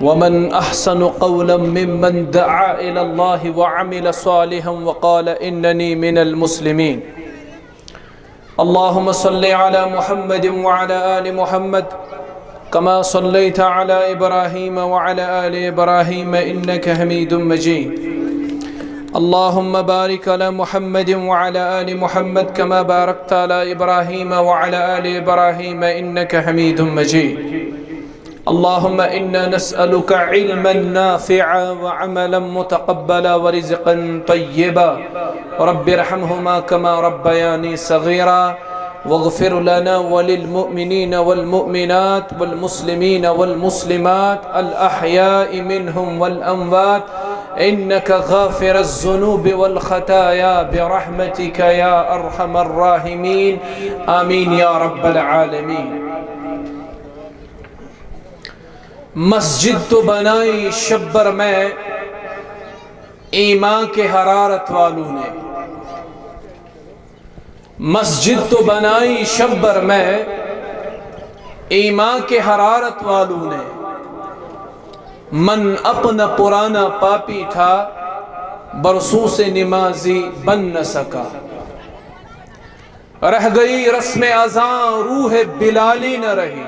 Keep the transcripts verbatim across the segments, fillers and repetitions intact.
ومن أحسن قولا ممن دعا إلى الله وعمل صالحا وقال إنني من المسلمين. اللهم صل على محمد وعلى آل محمد كما صليت على إبراهيم وعلى آل إبراهيم إنك حميد مجيد. اللهم بارك على محمد وعلى آل محمد كما باركت على إبراهيم وعلى آل إبراهيم إنك حميد مجيد. اللهم إنا نسألك علما نافعا وعملا متقبلا ورزقا طيبا. رب ارحمهما كما ربياني صغيرا. واغفر لنا وللمؤمنين والمؤمنات والمسلمين والمسلمات الأحياء منهم والأموات إنك غافر الذنوب والخطايا برحمتك يا أرحم الراحمين. آمين يا رب العالمين. مسجد تو بنائی شب بر میں ایمان کے حرارت والوں نے۔ مسجد تو بنائی شب بر میں ایمان کے حرارت والوں نے۔ من اپنا پرانا پاپی تھا، برسوں سے نمازی بن نہ سکا۔ رہ گئی رسم اذاں روح بلالی نہ رہی۔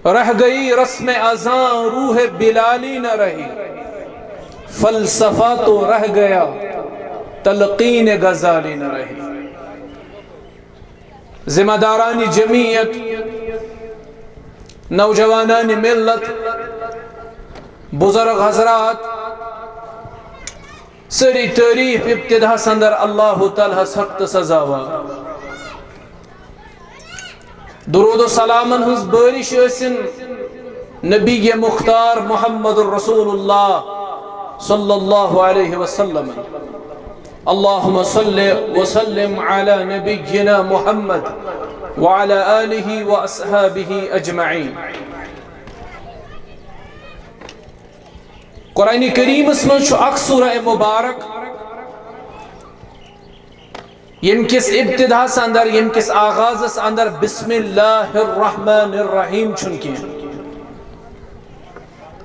رہ گئی رسم اذاں روح بلالی نہ رہی۔ فلسفہ تو رہ گیا، تلقین غزالی نہ رہی۔ ذمہ دارانی جمعیت، نوجوانانی ملت، بزرگ حضرات، سٲری تعریف ابتداہس اندر اللہ تعالیٰ ہس حق تہٕ سزاوار۔ درود و سلامن ہٕنٛز بٲرِش ٲسِن نبی مختار محمد رسول اللہ صلی اللہ علیہ وسلم۔ اللهم صل وسلم على نبينا محمد وعلى آله وأصحابه أجمعين۔ قرآن کریمس منٛز چھُ اکھ سورہ مبارک، ییٚمہِ کِس ابتداہس اندر، ییٚمہِ کِس آغازس اندر بسم اللہ الرحمن الرحیم چھُنہٕ کینٛہہ۔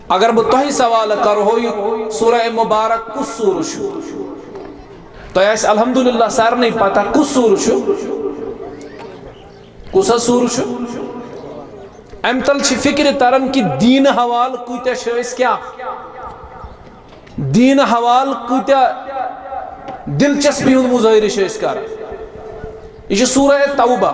اگر بہٕ تۄہہِ سوال کرہو، یہِ سورہ مبارک کُس سورہ چھُ؟ تۄہہِ آسہِ الحمدللہ سارنٕے پتہ کُس سورہ چھُ، کُس حظ سورہ چھُ؟ امہِ تل چھِ فکرِ تران کہِ دیٖنہٕ حوالہٕ کۭتیاہ چھِ أسۍ کیٛاہ؟ دیٖنہٕ حوالہٕ کۭتیاہ دلچسپی ہُنٛد مظٲہرٕ چھِ أسۍ کران۔ یہِ چھِ سورہ توبہ۔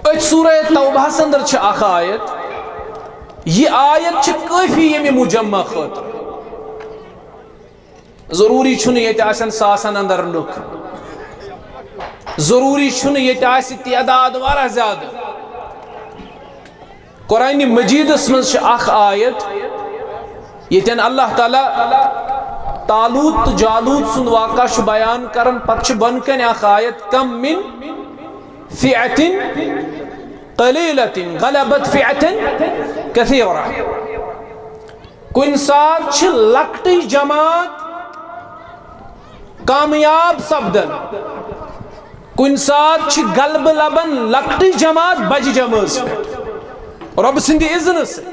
أتھۍ سورہ توبہس اندر چھِ اکھ آیت۔ یہِ آیت چھِ کٲفی ییٚمہِ مجمع خٲطرٕ۔ ضروٗری چھُنہٕ ییٚتہِ آسن ساسن اندر لُکھ۔ ضروٗری چھُنہٕ ییٚتہِ آسہِ تعداد واریاہ زیادٕ۔ قرآن مجیدس منٛز چھِ اکھ آیت، ییٚتٮ۪ن اللہ تعالیٰ طالوت تہٕ جالوت سُنٛد واقعہ چھُ بیان کران، پتہٕ چھِ بۄنہٕ کنہِ اکھ آیت، کم من فئة قليلة غلبت فئة كثيرة۔ کُنہِ ساتہٕ چھِ لۄکٹٕے جماعت کامیاب سپدان، کُنہِ ساتہٕ چھِ غلبہٕ لبان لۄکٹٕے جماعت بجہِ جمٲژ پٮ۪ٹھ رۄبہٕ سٕنٛدِ اذنہٕ سۭتۍ۔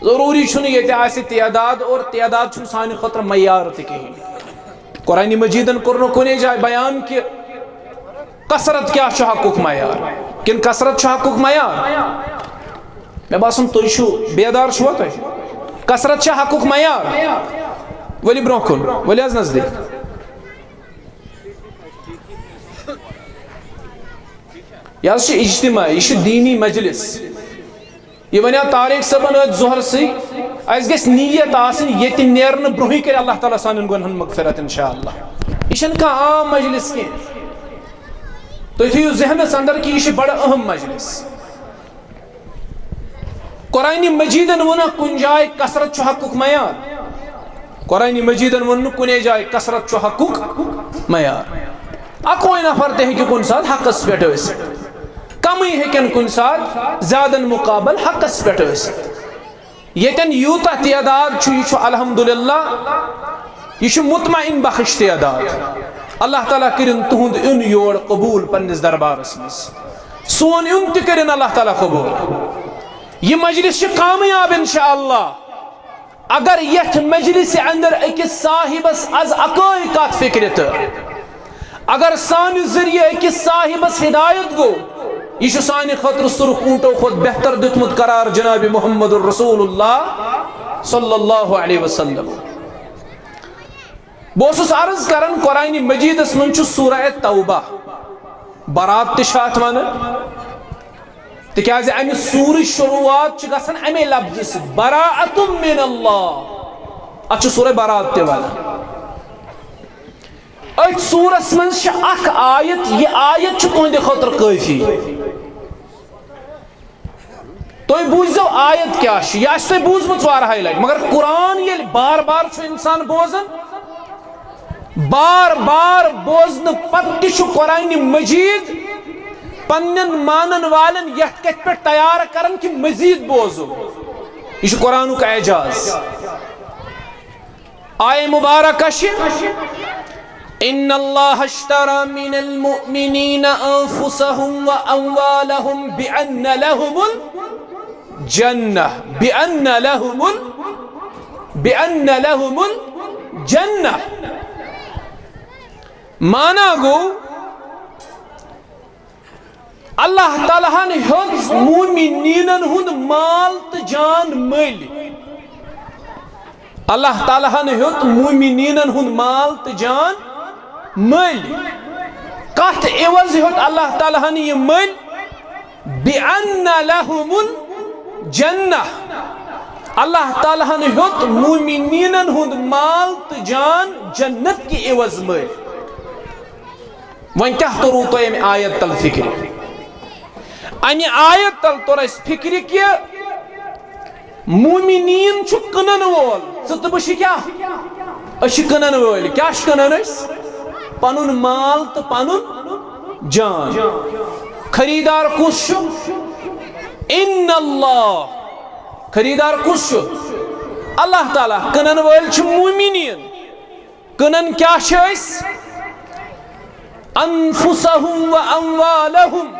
ضروٗری چھُنہٕ ییٚتہِ آسہِ تعداد، اور تعداد چھُنہٕ سانہِ خٲطرٕ معیار تہِ کِہیٖنۍ۔ قرآن مجیدن کوٚر نہٕ کُنے جایہِ بیان کہِ کثرت کیٛاہ چھُ حقُک معیار، کِنہٕ کثرت چھُ حقُک معیار؟ مےٚ باسان تُہۍ چھِو، بیدار چھِوا تُہۍ؟ کثرت چھا حقُک معیار؟ ؤلِو برٛونٛہہ کُن، ؤلِو حظ نزدیٖک۔ یہِ حظ چھُ اجتماع، یہِ چھُ دیٖنی مجلس۔ یہِ وَنیٛاو طارق صٲبن أتھۍ ظہرسٕے، اَسہِ گژھِ نیت آسٕنۍ، ییٚتہِ نیرنہٕ برٛونٛہٕے کَرِ اللہ تعالیٰ سانٮ۪ن گۄنہَن مغفرت انشاءاللہ۔ یہِ چھَنہٕ کانٛہہ عام مجلس کینٛہہ۔ تُہۍ تھٲیِو ذہنس اندر کہِ یہِ چھِ بڑٕ اہم مجلس۔ قرآن مجیدن ووٚنا کُنہِ جایہِ کثرت چھُ حقُک معیار؟ قرآن مجیدن ووٚن نہٕ کُنے جایہِ کثرت چھُ حقُک معیار۔ اکوے نفر تہِ ہیٚکہِ کُنہِ ساتہٕ حقس پٮ۪ٹھ ٲسِتھ، کمٕے ہیٚکن کُنہِ ساتہٕ زیادن مقابل حقس پٮ۪ٹھ ٲسِتھ۔ ییٚتٮ۪ن یوٗتاہ تعداد چھُ، یہِ چھُ الحمدللہ، یہِ چھُ مطمئن بخش تعداد۔ اللہ تعالیٰ کٔرِن تُہُنٛد یُن یور قبوٗل پننِس دربارس منٛز۔ سون یُن تہِ کٔرِن اللہ تعالیٰ قبول۔ یہِ مجلس چھِ کامیاب انشاءاللہ۔ اگر یتھ مجلس اندر أکِس صاحبس از اکٲے کتھ فکرِ تہٕ اگر سانہِ ذٔریعہٕ أکِس صاحبس ہدایت گوٚو، یہِ چھُ سانہِ خٲطرٕ سرخ اوٗنٹو کھۄتہٕ بہتر دیُتمُت قرار جناب محمد رسول اللہ صلی اللہ علیہ وسلم۔ بہٕ اوسُس عرض کران، قرآن مجیدس منٛز چھُ سورہ توبہ، برات تہِ چھِ اتھ ونان، تِکیازِ امہِ سورٕچ شروعات چھِ گژھان امے لفظٕ سۭتۍ، براءۃ من اللہ۔ اتھ چھُ سورہ برات تہِ ونان۔ أتھۍ سورس منٛز چھِ اکھ آیت، یہِ آیت چھُ تُہنٛدِ خٲطرٕ کٲفی۔ تُہۍ بوٗزِو آیت کیٛاہ چھِ، یہِ آسہِ تۄہہِ بوٗزمُت واریاہہِ لٹہِ، مگر قرآن ییٚلہِ بار بار چھُ انسان بوزان، بار بار بوزنہٕ پتہٕ تہِ چھُ قرآن مجید پننٮ۪ن مانن والٮ۪ن یتھ کتھِ پٮ۪ٹھ تیار کران کہِ مزید بوزو۔ یہِ چھُ قرآنُک اعجاز۔ آیہِ مبارکہ چھِ، ان اللہ اشترى من المؤمنین انفسهم واموالهم بان لهم الجنہ، بان لهم ال-، بان لهم الجنہ۔ مانا گوٚو، اللہ تعالیٰ ہن ہیوٚت مومنیٖنن ہُنٛد مال تہٕ جان مٔلۍ۔ اللہ تعالیٰ ہن ہیوٚت مومنیٖنن ہُنٛد مال تہٕ جان مٔلۍ۔ کتھ عوض ہیوٚت اللہ تعالیٰ ہن یہِ مٔلۍ؟ بِأَنَّ لَهُمُ الْجَنَّةَ۔ اللہ تعالیٰ ہن ہیوٚت مومنیٖنن ہُنٛد مال تہٕ جان جنت کہِ عوض مٔلۍ۔ وۄنۍ کیٛاہ توٚروٕ تۄہہِ اَمہِ آیت تل فِکرِ؟ اَمہِ آیت تل توٚر اَسہِ فِکرِ کہِ مومنیٖن چھُ کٕنن وول۔ ژٕ تہٕ بہٕ چھِ کیٛاہ؟ أسۍ چھِ کٕنن وٲلۍ۔ کیٛاہ چھِ کٕنان أسۍ؟ پنُن مال تہٕ پنُن جان۔ خریٖدار کُس چھُ؟ ان اللہ۔ خریٖدار کُس چھُ؟ اللہ تعالیٰ۔ کٕنن وٲلۍ چھِ مومنیٖن۔ کٕنان کیٛاہ چھِ أسۍ؟ انفسہم و اموالہم۔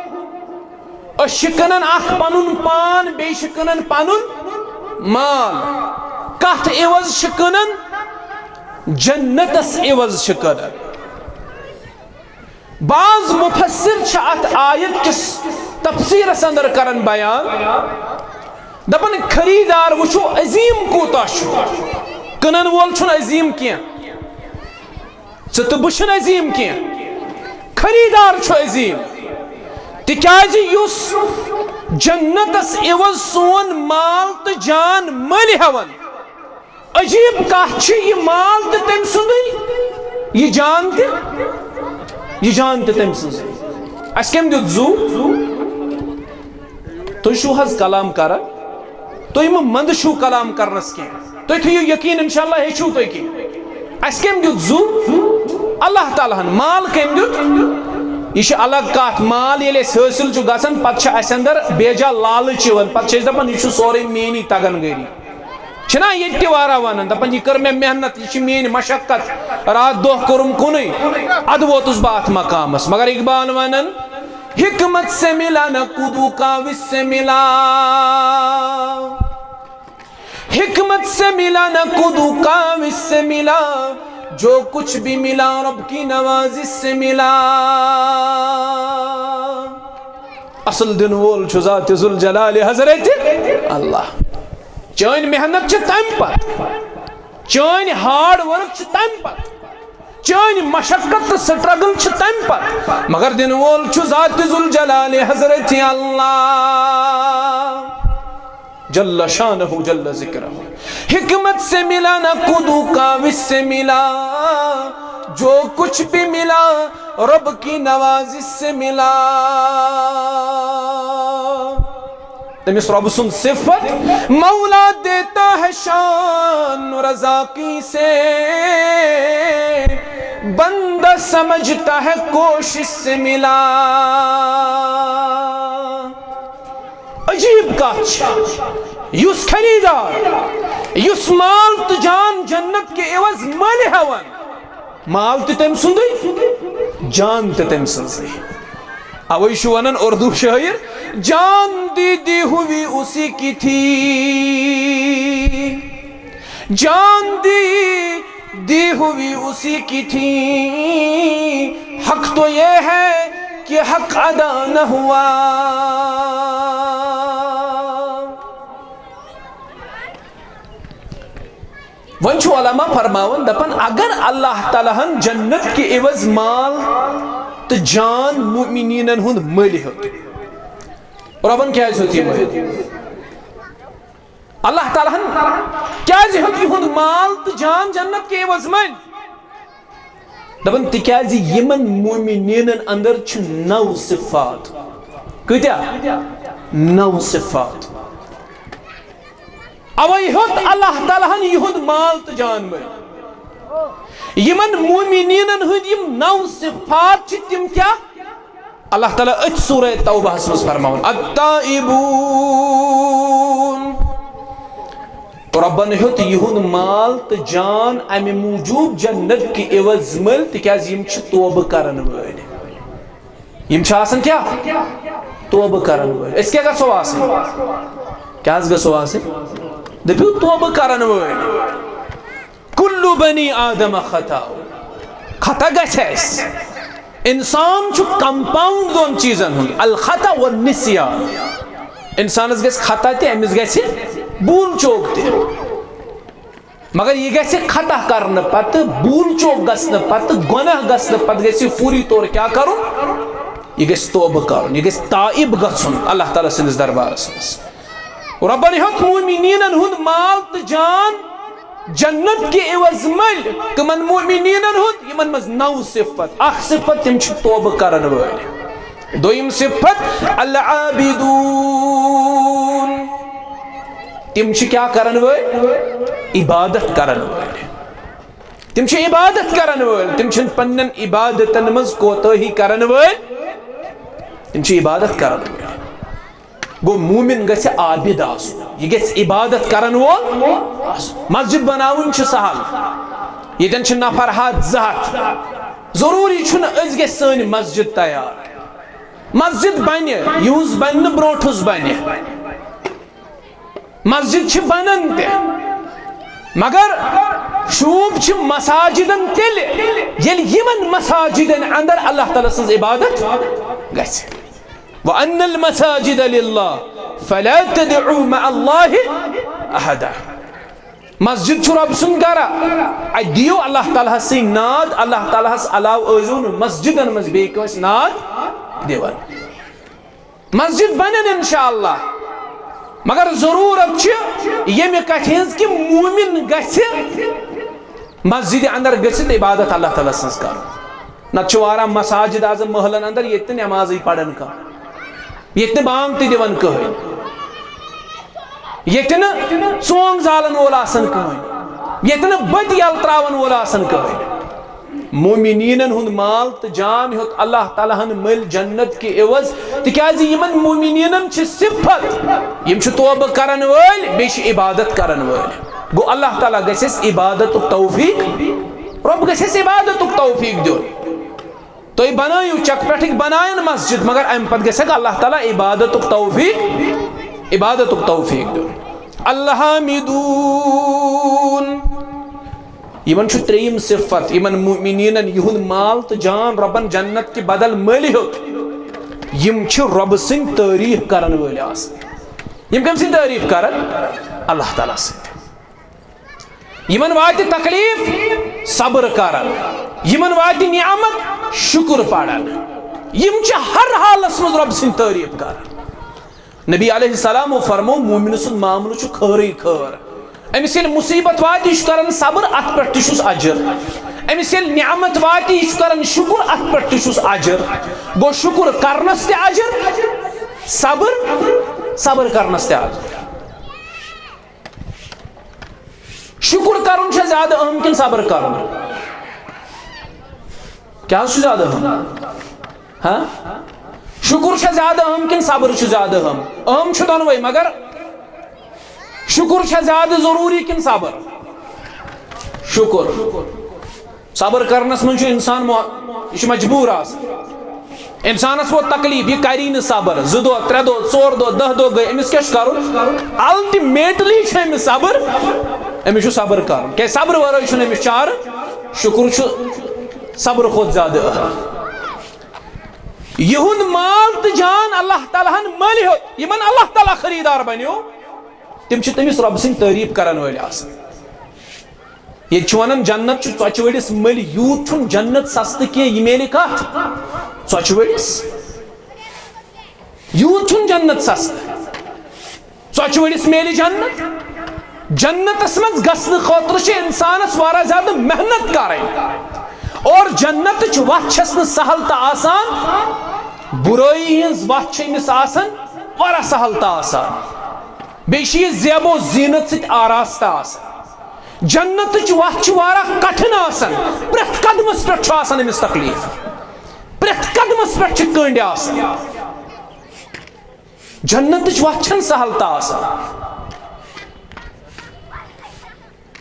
أسۍ چھِ کٕنان اکھ پنُن پان، بیٚیہِ چھِ کٕنان پنُن مال۔ کتھ عوض چھِ کٕنان؟ جنتس عوض چھِ کٕنان۔ بعض مفسر چھِ اتھ آیت کِس تفسیرس اندر کران بیان، دپان، خریدار وٕچھو عظیم کوٗتاہ چھُ، کٕنن وول چھُنہٕ عظیم کینٛہہ، ژٕ تہٕ بہٕ چھِنہٕ عظیم کینٛہہ، خریدار چھُ عظیم۔ تِکیازِ یُس جنتس عوض سون مال تہٕ جان مٔلۍ ہٮ۪وان، عجیب کتھ چھِ، یہِ مال تہِ تٔمۍ سُنٛدُے، یہِ جان تہِ، یہِ جان تہِ تٔمۍ سٕنٛزٕے۔ اَسہِ کٔمۍ دیُت زُو؟ تُہۍ چھِو حظ کلام کران؟ تُہۍ مہٕ منٛدٕ چھِو کلام کرنس کینٛہہ۔ تُہۍ تھٲیِو یقین، انشاءاللہ ہیٚچھِو تُہۍ کینٛہہ۔ اَسہِ کٔمۍ دیُت زُو؟ اللہ تعالیٰ ہن۔ مال کٔمۍ دیُت؟ یہِ چھِ الگ کتھ۔ مال ییٚلہِ اَسہِ حٲصِل چھُ گژھان، پتہٕ چھِ اَسہِ اندر بے جا لالٕچ یِوان، پتہٕ چھِ أسۍ دپان، یہِ چھُ سورُے میٛٲنی تگن گٔری۔ چھِنا ییٚتہِ تہِ واریاہ ونان، دپان، یہِ کٔر مےٚ محنت، یہِ چھِ میٛٲنۍ مشقت، راتھ دۄہ کوٚرُم کُنُے، ادٕ ووتُس بہٕ اتھ مقامس۔ مگر اقبال ونان، حکمت سے ملا نہ کدو کاوش سے ملا، حکمت سے ملا نہ کدو کاوش سے ملا، جو کچھ بھی ملا رب کی نوازش سے ملا۔ اصل دِنہٕ وول چھُ ذات ذوالجلال حضرت اللہ۔ چٲنۍ محنت چھِ تَمہِ پتہٕ، چٲنۍ ہارڈ ورک چھِ تَمہِ پتہٕ، چٲنۍ مشقت تہٕ سٹرگل چھِ تَمہِ پتہٕ، مگر دِنہٕ وول چھُ ذات ذوالجلال حضرت اللہ جل شانہ جل ذکرہ۔ حکمت سے ملا نہ کدو کاوش سے ملا، جو کچھ بھی ملا رب کی نوازش سے ملا۔ تٔمِس رۄبہٕ سُنٛد صفت، مولا دیتا ہے شان رزاقی سے، بندہ سمجھتا ہے کوشش سے ملا۔ عجیب کتھ چھِ، یُس خریدار، یُس مال تہٕ جان جنت کہِ عوض مٔلۍ ہٮ۪وان، مال تہِ تٔمۍ سُنٛدُے، جان تہِ تٔمۍ سٕنٛزٕے۔ اوے چھُ ونان اردو شٲعر، جان دی دی ہوئی اسی کی تھی، جان دی دی ہوئی اسی کی تھی، حق تو یہ ہے کہ حق ادا نہ ہوا۔ وۄنۍ چھُ علماء فرماوان، دپان، اگر اللہ تعالیٰ ہن جنت کہِ عوض مال تہٕ جان مؤمنیٖنن ہُنٛد مٔلۍ ہیوٚت، رۄبن کیازِ ہیوٚت یہِ مٔلۍ؟ اللہ تعالیٰ ہن کیازِ ہیوٚت یِہُنٛد مال تہٕ جان جنت کہِ عوض مٔلۍ؟ دپان، تِکیازِ یِمن مومنیٖنن اندر چھِ نو صفات۔ کۭتیاہ؟ نو صفات۔ اوے ہیوٚت اللہ تعالیٰ ہن یِہُنٛد مال تہٕ جان مٔلۍ۔ یِمن مومنیٖنن ہٕنٛدۍ یِم نو صفات چھِ، تِم کیاہ؟ اللہ تعالیٰ أتھۍ سورہ توبہس منٛز فرماوان، التائبون۔ رۄبن ہیوٚت یِہُنٛد مال تہٕ جان امہِ موٗجوٗب جنت کہِ عوض مٔلۍ، تِکیازِ یِم چھِ توبہٕ کرن وٲلۍ۔ یِم چھِ آسان کیٛاہ؟ توبہٕ کرن وٲلۍ۔ أسۍ کیٛاہ گژھو آسٕنۍ؟ کیٛاہ حظ گژھو آسٕنۍ؟ دٔپِو، توبہٕ کرن وٲلۍ۔ کُلُّ بنی آدم خطاء۔ خطا گژھِ اَسہِ۔ انسان چھُ compound دۄن چیٖزن ہُنٛد، الخطا والنسیان۔ انسانس گژھِ خطا تہِ، أمِس گژھِ بھول چوک تہِ۔ مگر یہِ گژھِ خطا کرنہٕ پتہٕ، بھول چوک گژھنہٕ پتہٕ، گۄناہ گژھنہٕ پتہٕ گژھِ یہِ فوری طور کیٛاہ کرُن؟ یہِ گژھِ توبہٕ کرُن، یہِ گژھِ تائب گژھُن اللہ تعالیٰ سٕنٛدِس دربارس منٛز۔ رۄبن ہیوٚت مومنیٖنن ہُنٛد مال تہٕ جان جنت کہِ عوض مٔلۍ۔ کٕمن مومنیٖنن ہُنٛد؟ یِمن منٛز نو صفت۔ اکھ صفت، تِم چھِ توبہٕ کرن وٲلۍ۔ دوٚیِم صفت، العابدون۔ تِم چھِ کیٛاہ کرن وٲلۍ؟ عبادت کرن وٲلۍ۔ تِم چھِ عبادت کرن وٲلۍ۔ تِم چھِنہٕ پننٮ۪ن عبادتن منٛز کوتٲہی کرن وٲلۍ۔ تِم چھِ عبادت کرن وٲلۍ۔ گوٚو، مومن گژھِ عابد آسُن، یہِ گژھِ عبادت کرن وول آسُن۔ مسجد بناوٕنۍ چھِ سہل، ییٚتٮ۪ن چھِ نفر ہتھ، زٕ ہتھ۔ ضروٗری چھُنہٕ أسۍ گژھِ سٲنۍ مسجد تیار۔ مسجد بنہِ، یِہُس بنہِ نہٕ، برونٹھُس بنہِ۔ مسجد چھِ بنان تہِ، مگر شوٗب چھِ مساجدن تیٚلہِ، ییٚلہِ یِمن مساجدن اندر اللہ تعالیٰ سٕنٛز عبادت گژھِ۔ وَأَنَّ الْمَسَاجِدَ لِلَّهِ فَلَا تَدْعُوا مَعَ اللَّهِ أَحَدًا۔ مسجد چھُ رۄب سُنٛد گرا، اتہِ دِیِو اللہ تعالیٰ ہس سٕے ناد، اللہ تعالیٰ ہس علاوٕ ٲسۍزیو نہٕ مسجدن منٛز بیٚیہِ کٲنٛسہِ ناد دِوان۔ مسجد بنن انشاءاللہ، مگر ضرورت چھِ ییٚمہِ کتھِ ہٕنٛز کہِ مومن گژھِ مسجد اندر گٔژھِتھ عبادت اللہ تعالیٰ سٕنٛز کرُن۔ نتہٕ چھِ واریاہ مساجد آز محلن اندر ییٚتہِ نہٕ نمازٕے پران کانٛہہ، ییٚتہِ نہٕ بانگ تہِ دِوان کٕہٕنۍ، ییٚتہِ نہٕ ژونگ زالن وول آسان کٕہٕنۍ، ییٚتہِ نہٕ بٔتۍ یلہٕ تراون وول آسان کٕہٕنۍ۔ مومنیٖنن ہُنٛد مال تہٕ جان ہیوٚت اللہ تعالیٰ ہن مٔلۍ جنت کہِ عوض، تِکیازِ یِمن مومنیٖنن چھِ صفت، یِم چھِ توبہٕ کرن وٲلۍ، بیٚیہِ چھِ عبادت کرن وٲلۍ۔ گوٚو، اللہ تعالیٰ گژھِ اَسہِ عبادتُک توفیق، رۄب گژھِ اَسہِ عبادتُک توفیق دیُن۔ تُہۍ بنٲیِو چکہٕ پٮ۪ٹھٕکۍ بناون مسجد، مگر امہِ پتہٕ گژھِ اللہ تعالیٰ عبادتُک توفیق، عبادتُک توفیق دیُن۔ الحامدون۔ یِمن چھُ ترٛیٚیِم صفت، یِمن مؤمنیٖنن یِہُنٛد مال تہٕ جان رۄبن جنت کہِ بدل مٔلۍ ہیوٚت، یِم چھِ رۄبہٕ سٕنٛدۍ تعریٖف کرن وٲلۍ آسان۔ یِم کٔمۍ سٕنٛدۍ تعریٖف کرن؟ اللہ تعالیٰ سٕنٛدۍ۔ یِمن واتہِ تکلیٖف، صبر کرن۔ یِمن واتہِ نعمت، شُکر پرن۔ یِم چھِ ہر حالس منٛز رۄبہٕ سٕنٛدۍ تعریٖف کران۔ نبی علیہ السلامو فرموو، مومن سُنٛد معاملہٕ چھُ خٲرٕے خٲر۔ أمِس ییٚلہِ مُصیٖبت واتہِ، یہِ چھُ کران صبر، اَتھ پٮ۪ٹھ تہِ چھُس اجر۔ أمِس ییٚلہِ نعمت واتہِ، یہِ چھُ کران شُکُر، اَتھ پٮ۪ٹھ تہِ چھُس اجر۔ گوٚو، شُکُر کرنس تہِ اجر، صبر، صبر کرنس تہِ اجر۔ شُکُر کرُن چھا زیادٕ اہم کِنہٕ صبر کرُن؟ کیٛاہ حظ چھُ زیادٕ اہم؟ ہاں؟ شُکُر چھا زیادٕ اہم کِنہٕ صبر چھُ زیادٕ اہم؟ اہم چھُ دۄنوَے، مگر شُکُر چھا زیادٕ ضروٗری کِنہٕ صبر؟ شُکُر۔ صبر کرنس منٛز چھُ انسان مو-، یہِ چھُ مجبوٗر آسان۔ انسانس ووت تکلیف، یہِ کری نہٕ صبر، زٕ دۄہ، ترٛےٚ دۄہ، ژور دۄہ، دَہ دۄہ گٔے، أمِس کیٛاہ چھُ کرُن؟ الٹیمیٹلی چھُ أمِس صبر، أمِس چھُ صبر کرُن، کیٛازِ صبر ورٲے چھُنہٕ أمِس چارٕ۔ شُکر چھُ صبر کھۄتہٕ زیادٕ اہم۔ یِہُنٛد مال تہٕ جان اللہ تعالیٰ ہن مٔلۍ ہیوٚت، یِمن اللہ تعالیٰ خریدار بنیو، تِم چھِ تٔمِس رۄبہٕ سٕنٛدۍ تعریٖف کرن وٲلۍ آسان۔ ییٚتہِ چھِ ونان جنت چھُ ژۄچہِ ؤڑِس مٔلۍ، یوٗت چھُنہٕ جنت سستہٕ کینٛہہ، یہِ میلہِ کتھ؟ ژۄچہِ ؤڑِس۔ یوٗت چھُنہٕ جنت سستہٕ۔ ژۄچہِ ؤڑِس میلہِ جنت۔ جنتس منٛز گژھنہٕ خٲطرٕ چھِ انسانس واریاہ زیادٕ محنت کرٕنۍ۔ اور جنتٕچ وتھ چھس نہٕ سہل تہٕ آسان۔ برٲیی ہٕنٛز وتھ چھِ أمِس آسان واریاہ سہل تہٕ آسان۔ بیٚیہِ چھِ یہِ زیب و زینت سۭتۍ آراستہٕ آسان۔ جنتٕچ وتھ چھِ واریاہ کٹھن آسان، پرٛٮ۪تھ قدمس پٮ۪ٹھ چھُ آسان أمِس تکلیف، پرٛٮ۪تھ قدمس پٮ۪ٹھ چھِ کٔنٛڈۍ آسان۔ جنتٕچ وتھ چھَنہٕ سہل تہٕ آسان۔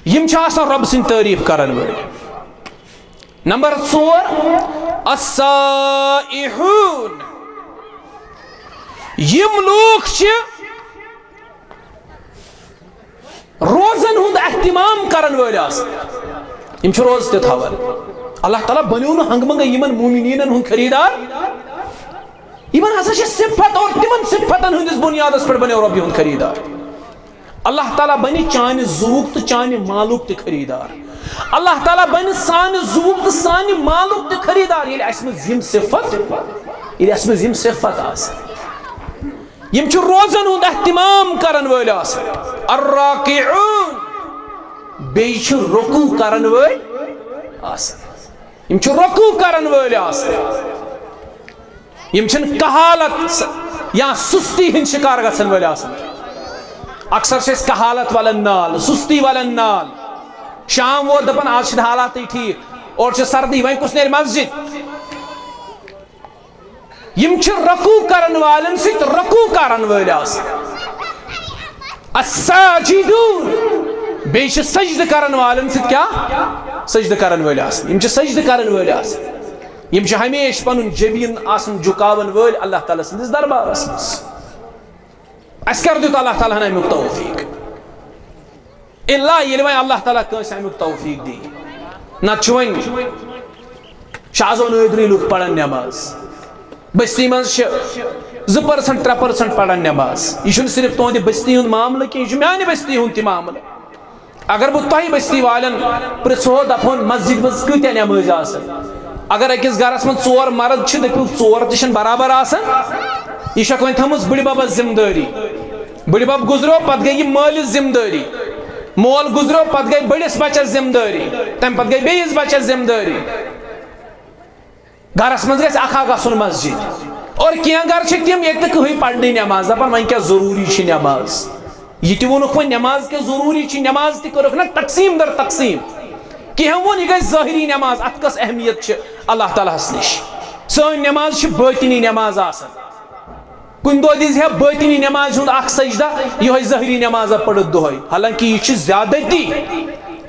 یِم چھِ آسان رۄب سٕنٛدۍ تعریٖف کرن وٲلۍ۔ نمبر ژور، السائحون۔ یِم لوٗکھ چھِ روزن ہُنٛد اہتمام کرن وٲلۍ آسان۔ یِم چھِ روزٕ تہِ تھاوان۔ اللہ تعالیٰ بنیو نہٕ ہنٛگہٕ منٛگہٕ یِمن مومنیٖنن ہُنٛد خریٖدار۔ یِمن ہسا چھِ صفت، اور تِمن صفتن ہٕنٛدِس بُنیادس پٮ۪ٹھ بنیو رۄب یِہُنٛد خریٖدار۔ اللہ تعالیٰ بنہِ چانہِ زُوُک تہٕ چانہِ مالُک تہِ خریٖدار۔ اللہ تعالیٰ بنہِ سانہِ زُوُک تہٕ سانہِ مالُک تہِ خریٖدار، ییٚلہِ اَسہِ منٛز یِم صفت، ییٚلہِ اَسہِ منٛز یِم صفت آسن۔ یِم چھِ روزن ہُنٛد اہتمام کرن وٲلۍ آسان۔ الراکعون، بیٚیہِ چھِ رکوع کرن وٲلۍ آسان۔ یِم چھِ رکوع کرن وٲلۍ آسان۔ یِم چھِنہٕ کہالت س-، یا سُستی ہٕنٛدۍ شکار گژھن وٲلۍ آسان۔ اکثر چھِ أسۍ کہالت والن نال، سُستی والن نال۔ شام ووت، دپان آز چھِنہٕ حالاتٕے ٹھیٖک، اورٕ چھِ سردی، وۄنۍ کُس نیرِ مسجد؟ یِم چھِ رکوع کرن والٮ۪ن سۭتۍ رکوع کرن وٲلۍ آسان۔ الساجدون، بیٚیہِ چھِ سجدٕ کرن والٮ۪ن سۭتۍ کیٛاہ؟ سجدٕ کرن وٲلۍ آسان۔ یِم چھِ سجدٕ کرن وٲلۍ آسان۔ یِم چھِ ہمیشہِ پنُن جبیٖن آسان جُکاون وٲلۍ اللہ تعالیٰ سٕنٛدِس دربارس منٛز۔ اَسہِ کر دیُت اللہ تعالیٰ ہن اَمیُک توفیٖق؟ الا ییٚلہِ وۄنۍ اللہ تعالیٰ کٲنٛسہِ اَمیُک توفیٖق دی۔ نتہٕ چھُ وۄنۍ شاہ زو نٲدری لُکھ پران نٮ۪ماز۔ بستی منٛز چھِ زٕ پٔرسنٹ، ترٛےٚ پٔرسنٹ پران نٮ۪ماز۔ یہِ چھُنہٕ صرف تُہنٛدِ بستی ہُنٛد معاملہٕ کینٛہہ، یہِ چھُ میانہِ بستی ہُنٛد تہِ معاملہٕ۔ اگر بہٕ تۄہہِ بستی والٮ۪ن پرژھو، دپہون مسجد منٛز کۭتیاہ نٮ۪مٲزۍ آسن؟ اگر أکِس گرس منٛز ژور مرد چھِ، دٔپِو ژور تہِ چھِنہٕ برابر آسان۔ یہِ چھکھ وۄنۍ تھٲمٕژ بٕڈِ ببس ذمہٕ دٲری۔ بٕڈِ بب گُزریو، پتہٕ گٔے یہِ مٲلِس ذمہٕ دٲری۔ مول گُزریو، پتہٕ گٔے بٔڈِس بچس ذمہٕ دٲری۔ تمہِ پتہٕ گٔے بیٚیِس بچس ذمہٕ دٲری۔ گرس منٛز گژھِ اکھا گژھُن مسجد۔ اور کینٛہہ گرٕ چھِ تِم، ییٚتہِ نہٕ کٕہٕنۍ پرنٕے نٮ۪ماز، دپان وۄنۍ کیٛاہ ضروٗری چھِ نٮ۪ماز؟ یہِ تہِ ووٚنُکھ وۄنۍ نٮ۪ماز کیٛاہ ضروٗری چھِ، نٮ۪ماز تہِ کٔرٕکھ نہ تقسیٖم در تقسیٖم۔ کینٛہہ ووٚن یہِ گژھِ ظٲہری نٮ۪ماز، اتھ کۄس اہمیت چھِ اللہ تعالیٰ ہس نِش؟ سٲنۍ نٮ۪ماز چھِ بٲطنی نٮ۪ماز آسان۔ کُنہِ دۄہ دِژ ہے بٲطنی نٮ۪مازِ ہُنٛد اکھ سجدہ، یِہوٚے ظٲہری نٮ۪مازا پٔرِتھ دۄہے۔ حالانکہ یہِ چھِ زیادتی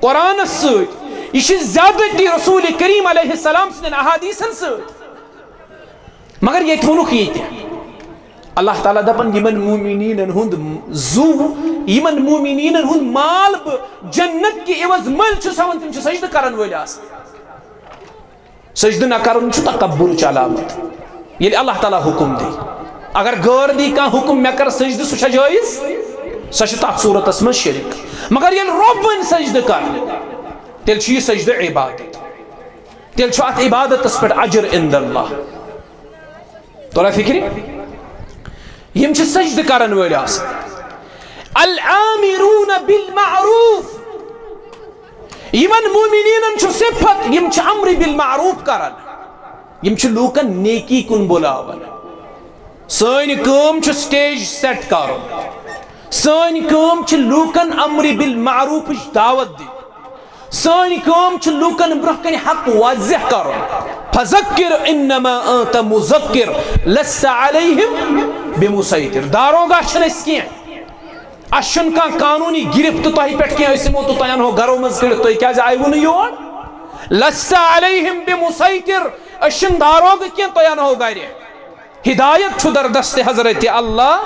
قرآنس سۭتۍ، یہِ چھِ زیادتی رسول کریم علیہ السلام سٕنٛدٮ۪ن احادیثن سۭتۍ۔ مگر ییٚتہِ ووٚنُکھ یہِ تہِ، اللہ تعالیٰ دپان یِمن مومنیٖنن ہُنٛد زُو، یِمن مومنیٖنن ہُنٛد مال بہٕ جنت کہِ عوض مٔلۍ چھُس ہٮ۪وان، تِم چھِ سجدٕ کرن وٲلۍ آسان۔ سجدٕ نہ کرُن چھُ تکبرٕچ علامت۔ ییٚلہِ اللہ تعالیٰ حُکُم دی، اگر غٲر دی کانٛہہ حُکُم، مےٚ کر سجدٕ، سُہ چھا جٲیز؟ سۄ چھِ تتھ صوٗرتس منٛز شرک۔ مگر ییٚلہِ رۄب ونہِ سجدٕ کر، تیٚلہِ چھُ یہِ سجدٕ عبادت، تیٚلہِ چھُ اتھ عبادتس پٮ۪ٹھ اجر عند اللہ۔ توٚرا فکرِ؟ یِم چھِ سجدٕ کرن وٲلۍ آسان۔ الآمرون بالمعروف، یِمن مومنیٖنن چھُ صفت، یِم چھِ امر بالمعروف کران، یِم چھِ لوٗکن نیکی کُن بُلاوان۔ سٲنۍ کٲم چھِ سٹیج سیٹ کرُن، سٲنۍ کٲم چھِ لوٗکن امر بالمعروفٕچ دعوت دِنۍ، سٲنۍ کٲم چھِ لوٗکن برٛونٛہہ کنہِ حق واضح کرُن۔ فذکر انما انت مذکر لست علیہم بمسیطر۔ داروغہ چھِنہٕ أسۍ کینٛہہ۔ اَسہِ چھُنہٕ کانٛہہ قانوٗنی گرفت تۄہہِ پٮ۪ٹھ کینٛہہ، أسۍ یِمو تہٕ تۄہہِ اَنہو گرو منٛز کٔڑِتھ، تُہۍ کیٛازِ آیوٕ نہٕ یور؟ لست علیہم بمسیطر، أسۍ چھِنہٕ داروغہٕ کینٛہہ، تُہۍ اَنہو گرِ۔ ہدایت چھُ در دست حضرت اللہ۔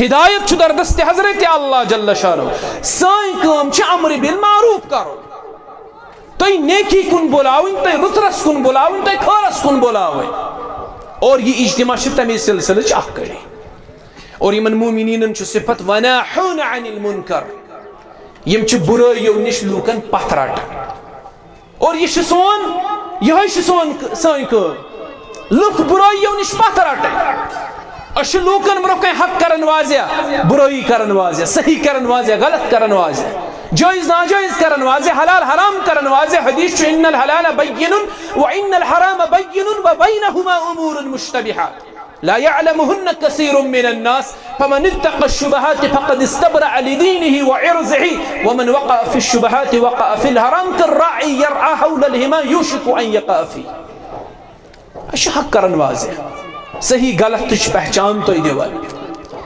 ہدایت چھُ در دست حضرت اللہ جل شانہ۔ سٲنۍ کٲم چھِ امر بالمعروف کرُن۔ تۄہہِ نیکی کُن بُلاوٕنۍ، تۄہہِ رٕژرس کُن بُلاوٕنۍ، تۄہہِ خٲرس کُن بُلاوٕنۍ۔ اور یہِ اجتماع چھِ تَمے سلسلٕچ اکھ کٔڑی۔ اور یِمن مومنیٖنن چھُ صفت وناحون عن المنکر۔ یِم چھِ بُرٲیِو نِش لوٗکن پتھ رٹان۔ اور یہِ چھُ سون، یِہوٚے چھُ سون، سٲنۍ کٲم۔ لُکھ بُرٲیِو نِش پتھ رٹٕنۍ۔ أسۍ چھِ لوٗکن برٛونٛہہ کنہِ حق کران واضح، بُرٲیی کران واضح، صحیح کران واضح، غلط کران واضح، جٲیز ناجٲیز کران واضح، حلال حرام کران واضح۔ حدیث چھُ، ان الحلال بین و ان الحرام بین و بینہما امور مشتبہات لا یعلمہن کثیر من الناس فمن اتقى الشبهات فقد استبرأ لدینه وعرضه ومن وقع في الشبهات وقع في الحرام كالراعي يرعى حول الحمى يوشك ان يقع فيه۔ أسۍ چھِ حق کران واضح، صحیح غلط تہِ چھِ پہچان تۄہہِ دِوان۔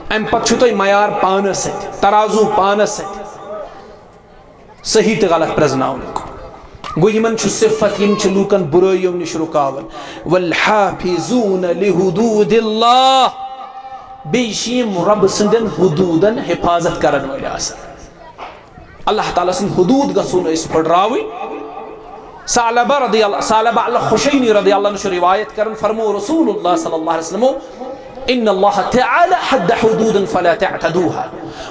امہِ پتہٕ چھُ تۄہہِ معیار پانس سۭتۍ، ترازو پانس سۭتۍ۔ صحیح تہٕ غلط پرزناونُک۔ گوٚو یِمن چھُ صفت، یِم چھِ لوٗکن بُرٲیِو نِش رُکاوان۔ والحافظون لحدود اللہ، بیٚیہِ چھِ یِم رۄبہٕ سٕنٛدٮ۪ن حدوٗدن حفاظت کرن وٲلۍ آسان۔ اللہ تعالیٰ سٕنٛدۍ حدوٗد گژھو نہٕ أسۍ پھٕٹراوٕنۍ۔ ثعلبہ رضی اللہ، ثعلبہ الخشنی رضی اللہ عنہ چھُ روایت کران، فرموو رسول اللہ صلی اللہ علیہ وسلم، ان اللہ تعالیٰ حد حدودا فلا تعتدوها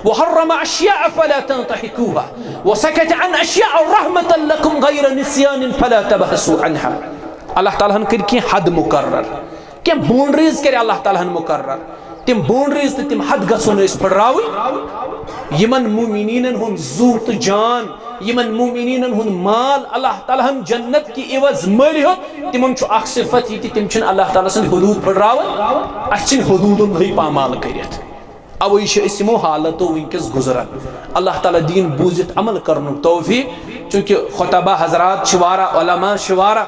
وحرم اشیاء فلا تنتهكوها وسكت عن اشیاء رحمة لكم غیر نسیان فلا تبحثوا عنها۔ اللہ تعالیٰ ہن کٔرۍ کینٛہہ حد مقرر، کینٛہہ باؤنڈریز کٔرۍ اللہ تعالیٰ ہن مقرر۔ تِم باؤنڈریز تہٕ تِم حد گژھو نہٕ أسۍ پھٕٹراوٕنۍ۔ یِمن مومنیٖنن ہُنٛد زُو تہٕ جان، یِمن مومنیٖنن ہُنٛد مال اللہ تعالیٰ ہن جنت کہِ عوض مٔلۍ ہیوٚت، تِمن چھُ اکھ صفت یہِ تہِ، تِم چھِنہٕ اللہ تعالیٰ سٕنٛدۍ حدوٗد پھٕٹراوان، اَسہِ ژھٕنۍ حدوٗدن لٔگۍ پامال کٔرِتھ۔ اوے چھِ أسۍ یِمو حالتو وٕنکیٚس گُزران۔ اللہ تعالیٰ دِیِن بوٗزِتھ عمل کرنُک توفیق، چونکہ خطبہ حضرات چھِ واریاہ، علماء چھِ واریاہ،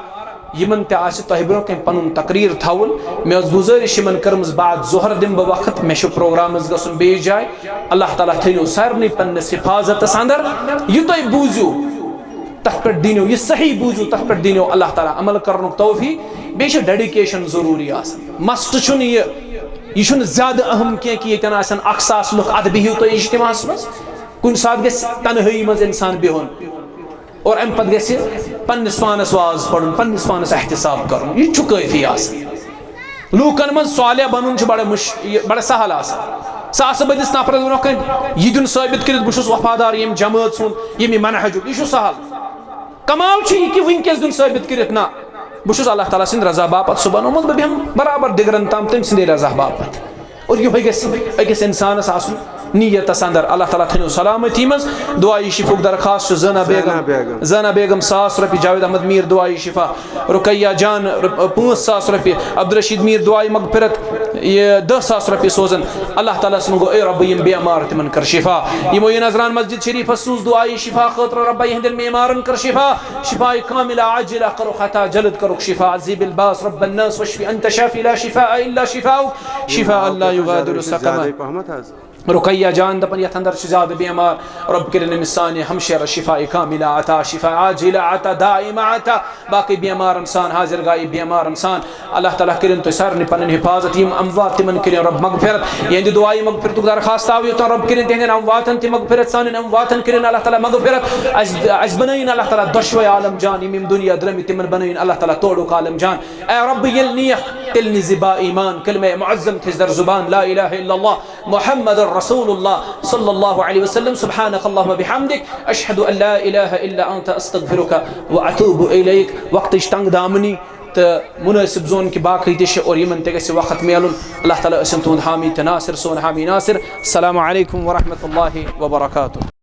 یِمن تہِ آسہِ تۄہہِ برونٛہہ کنہِ پنُن تقریر تھاوُن۔ مےٚ ٲس گُزٲرِش یِمن کٔرمٕژ، بعد ظہر دِمہٕ بہٕ وقت، مےٚ چھُ پروگرامس گژھُن بیٚیِس جایہِ۔ اللہ تعالیٰ تھٲینو سارنٕے پننِس حفاظتس اندر۔ یہِ تۄہہِ بوٗزِو، تتھ پٮ۪ٹھ دِنو، یہِ صحیح بوٗزِو، تتھ پٮ۪ٹھ دِنو اللہ تعالیٰ عمل کرنُک توفیق۔ بیٚیہِ چھِ ڈیڈیکیشن ضروٗری آسان۔ مسٹ چھُنہٕ یہِ، یہِ چھُنہٕ زیادٕ اہم کینٛہہ کہِ ییٚتٮ۪ن آسن اکھ ساس لُکھ، اتھ بِہِو تُہۍ اجتماعس منٛز۔ کُنہِ ساتہٕ گژھِ تنہٲیی منٛز انسان بِہُن۔ اور امہِ پتہٕ گژھِ پننِس پانس واز پرُن، پننِس پانس احتساب کرُن، یہِ تہِ چھُ کٲفی آسان۔ لوٗکن منٛز صالح بنُن چھُ بڑٕ مُش-، یہِ بڑٕ سہل آسان۔ ساسہٕ بٔدِس نفرس برونٛہہ کنہِ یہِ دیُن ثٲبت کٔرِتھ، بہٕ چھُس وفادار ییٚمہِ جمٲژ ہُنٛد، ییٚمہِ منہجُک، یہِ چھُ سہل۔ کمال چھُ یہِ کہِ وٕنکیٚس دیُن ثٲبت کٔرِتھ، نہ، بہٕ چھُس اللہ تعالیٰ سٕنٛدِ رضا باپتھ صُبحن آمُت، بہٕ بیٚہمہٕ برابر دِگرن تام تٔمۍ سٕنٛدے رضا باپتھ۔ اور یِہوٚے گژھِ أکِس اِنسانَس آسُن نیتَس اندر۔ اللہ تعالیٰ تھٲینو سلامتی منٛز۔ دُعایہِ شفاہُک درخواست چھُ زینہ زینہ بیگم۔ بیگم۔ زینہ بیگم ساس رۄپیہِ، جاوید احمد میٖر دُعایہِ شفا، رقیہ جان، رۄ-، پانٛژھ ساس رۄپیہِ، عبدالرشید میٖر دُعایہِ مغفرت، یہِ دَہ ساس رۄپیہِ سوزن۔ اللہ تعالیٰ ہَس منٛگو، اے رۄبہٕ، یِم بیمار تِمن کر شفا۔ یِمو یہِ نذران مسجد شریفس سوٗز دُعایہِ شفا خٲطرٕ، رۄبہ یِہنٛدٮ۪ن بیمارن کر شفا، شفاء کاملہ عاجلہ کرُکھ عطا، جلد کرُکھ شفا، اذهب الباس رب الناس واشف انت شافی لا شفاء الا شفاءک، شفاء لا یغادر سقما۔ زیادَے پہمتھ حظ۔ رقیہ جان دپان یتھ اندر چھِ زیادٕ بیمار، رۄب کٔرِن أمِس سانہِ ہمشیرس شفاء کاملہ عطا، شفاء عاجلہ عطا، دائمہ عطا۔ باقٕے بیمارن سان، حاضر غائب بیمارن سان، اللہ تعالیٰ کٔرِن تُہۍ سارنٕے پنٕنۍ حفاظت۔ یِم اموات، تِمن کٔرِن رۄب مغفرت۔ یِہنٛدِ دُعایہِ مغفرتُک درخواست آو یوٚتام، رۄب کٔرِن تِہنٛدٮ۪ن امواتن تہِ مغفرت، سانٮ۪ن امواتن کٔرِن اللہ تعالیٰ مغفرت۔ اسہِ، اسہِ بنٲیِن اللہ تعالیٰ دۄشوے عالم جان، یِم یِم دُنیا درٲمٕتۍ، تِمن بنٲیِن اللہ تعالیٰ تورُک عالم جان۔ اے رۄب، ییٚلہِ نِیَکھ، تیٚلہِ نِزِ با ایمان، کلمہ معظم تھٔزِ در زبان، لا الہ الا اللہ محمد رسول اللہ صلی اللہ علیہ وسلم۔ سبحانک اللہم بحمدک، اشہد ان لا الہ الا انت، استغفرک و اتوب الیک۔ وقتٕچ تنگ دامنی تہٕ مناسب زون کہِ باقٕے تہِ چھِ، اور یِمن تہِ گژھِ وقت میلُن۔ اللہ تعالیٰ ٲسِن تُہُنٛد حامی تہٕ ناصر، سون حامی ناصر۔ السلام علیکم ورحمۃ اللہ وبرکاتہ۔